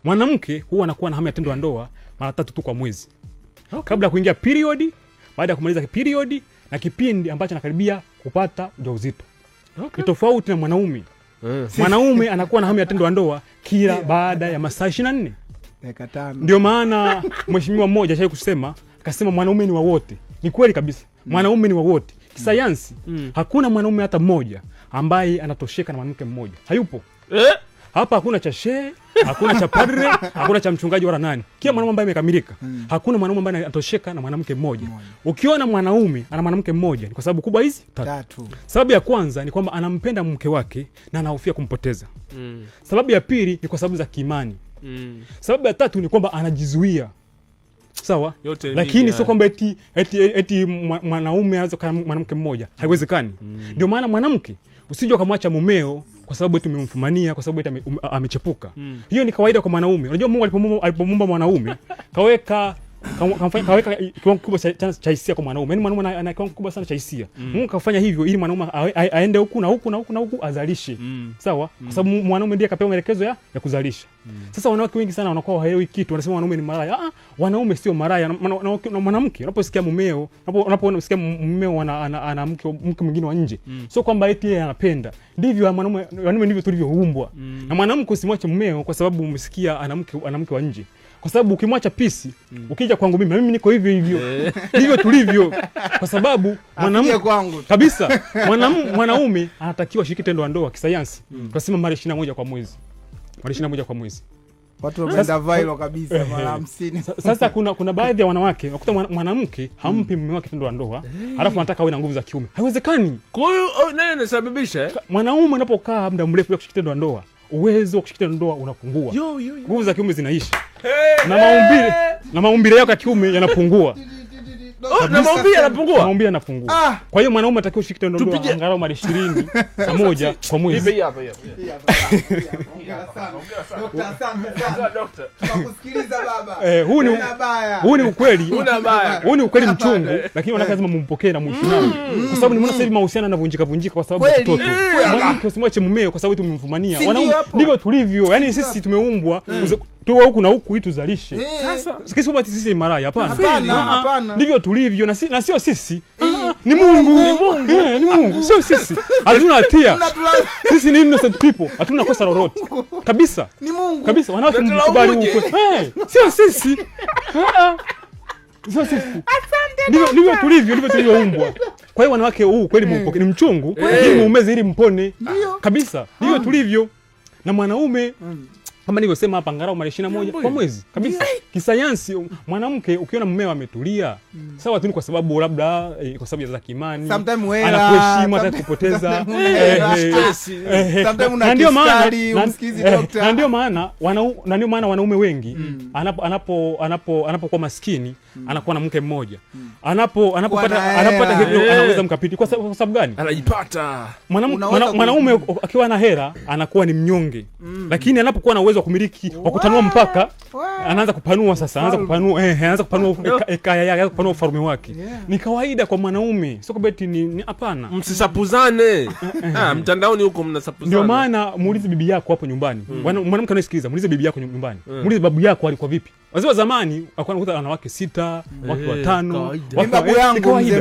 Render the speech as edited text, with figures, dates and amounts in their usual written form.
Mwanamke huwa anakuwa na hamu ya tendo la ndoa mara 3 tu kwa mwezi. Kabla ya kuingia period, baada ya kumaliza period na kipindi ambacho anakaribia kupata ujauzito. Ni tofauti na mwanaume. Mwanaume anakuwa na hamu ya tendo la ndoa kila baada ya masaa 24. Dakika 5. Ndio maana mheshimiwa mmoja alishawahi kusema, akasema mwanaume ni wa wote. Ni kweli kabisa. Mwanaume ni wa wote. Kisayansi, hakuna mwanaume hata mmoja ambaye anatosheka na mwanamke mmoja. Hayupo. Hapa hakuna cha shehe, hakuna cha padre, hakuna cha mchungaji wala nani. Kila mwanaume ambaye amekamilika, hakuna mwanaume ambaye anatosheka na mwanamke mmoja. Ukiona mwanaume ana mwanamke mmoja ni kwa sababu kubwa hizi tatu. Sababu ya kwanza ni kwamba anampenda mke wake na anahofia kumpoteza. Sababu ya pili ni kwa sababu za kiimani. Sababu ya tatu ni kwamba anajizuia. Sawa? Yote lakini sio kwamba eti mwanaume anaweza kuwa mwanamke mmoja. Haiwezekani. Ndio maana mwanamke usije ukamwacha mumeo kwa sababu eti umemfumania, kwa sababu eti amechepuka. Hiyo ni kawaida kwa mwanaume. Unajua Mungu alipomuumba mwanaume, kaweka kiwango kikubwa cha hisia kwa mwanaume. Yaani mwanaume ana kiwango kikubwa sana cha hisia. Mungu kafanya hivyo ili mwanaume aende huku na huku na huku na huku azalishe. Sawa? Kwa sababu mwanaume ndiye akapewa maelekezo ya kuzalisha. Sasa wanawake wengi sana wanakuwa hawaelewi kitu, wanasema wanaume ni maraya. Wanaume sio maraya. Na mwanamke unaposikia mumeo, unaposikia mumeo ana mke mwingine wa nje, sio kwamba eti yeye anapenda. Ndivyo wanaume ndivyo tulivyoumbwa. Na mwanamke usimwache mumeo kwa sababu umesikia ana mke wa nje. Kwa sababu ukimwacha pisi, ukija kwangu mimi, mimi niko hivyo hivyo. Ndivyo tulivyo. Kwa sababu mwanamke kwangu kabisa, mwanaume anatakiwa shiriki tendo la ndoa kisayansi. Tunasema mara 21 kwa mwezi. Mara 21 kwa mwezi. Watu wameenda viral kabisa mara 50. Sasa kuna baadhi ya wanawake unakuta mwanamke hampi mume wake tendo la ndoa, alafu anataka awe na nguvu za kiume. Haiwezekani. Kwa hiyo nani anasababisha? Mwanaume anapokaa muda mrefu bila kushiriki tendo la ndoa, uwezo wa kushiriki tendo la ndoa unapungua. Nguvu za kiume zinaisha. Na maumbile yako ya kiume yanapungua. Na maumbile yanapungua. Maumbile yanapungua. Kwa hiyo mwanaume atakiwa kushiriki tendo la ndoa angalau mara 21 kwa mwezi. Hii hapa. Dokta, asante sana. Tunakusikiliza baba. Huu ni ukweli. Huu ni ukweli mchungu, lakini wanawake lazima mumpokee na muishi nao. Kwa sababu nimeona sasa hivi mahusiano yanavunjika vunjika kwa sababu ya mtoto. Mwanamke usimwache mumeo kwa sababu tumemfumania. Wanaume ndivyo tulivyo. Yaani sisi tumeumbwa tuwe huku na huku ili tuzalishe. Sasa sisi kwamba sisi ni maraya, hapana. Hapana. Ndivyo tulivyo na sio sisi. Ni Mungu. Ni Mungu. Sio sisi. Hatuna hatia. Sisi ni innocent people. Hatuna kosa lolote. Kabisa. Ni Mungu. Kabisa. Wanawake mkubali huko. Sio sisi. Sio sisi. Asante. Ndivyo tulivyo, ndivyo tulivyoumbwa. Kwa hiyo wanawake huu kweli mumpokee, ni mchungu, lakini muumeze ili mpone. Kabisa. Ndivyo tulivyo. Na mwanaume kama nilivyosema hapa angalau mara 21 kwa mwezi kabisa. Kisayansi mwanamke ukiona mumeo ametulia, sawa tu ni kwa sababu labda kwa sababu za kiimani, anakuheshimu, hataki kupoteza. Sometimes una kiskari, umsikizi doctor. Na ndio maana wanaume wengi anapokuwa maskini anakuwa na mke mmoja. Anapopata hela anaweza mkapiti. Kwa sababu gani? Anajipata. Mwanaume akiwa na hela anakuwa ni mnyonge. Lakini anapokuwa na uwezo wa kumiliki, wa kutanua mpaka, anaanza kupanua sasa, anaanza kupanua, anaanza kupanua kaya yake, anaanza kupanua ufalme wake. Ni kawaida kwa mwanaume, sio kwamba eti ni hapana. Msisapuzane. Mtandaoni huko mnasapuzana. Ndio maana muulize bibi yako hapo nyumbani. Mwanamke anayesikiliza, muulize bibi yako nyumbani. Muulize babu yako alikuwa vipi. Wazee wa zamani walikuwa wanakuta wanawake 6, wake 5, babu yangu.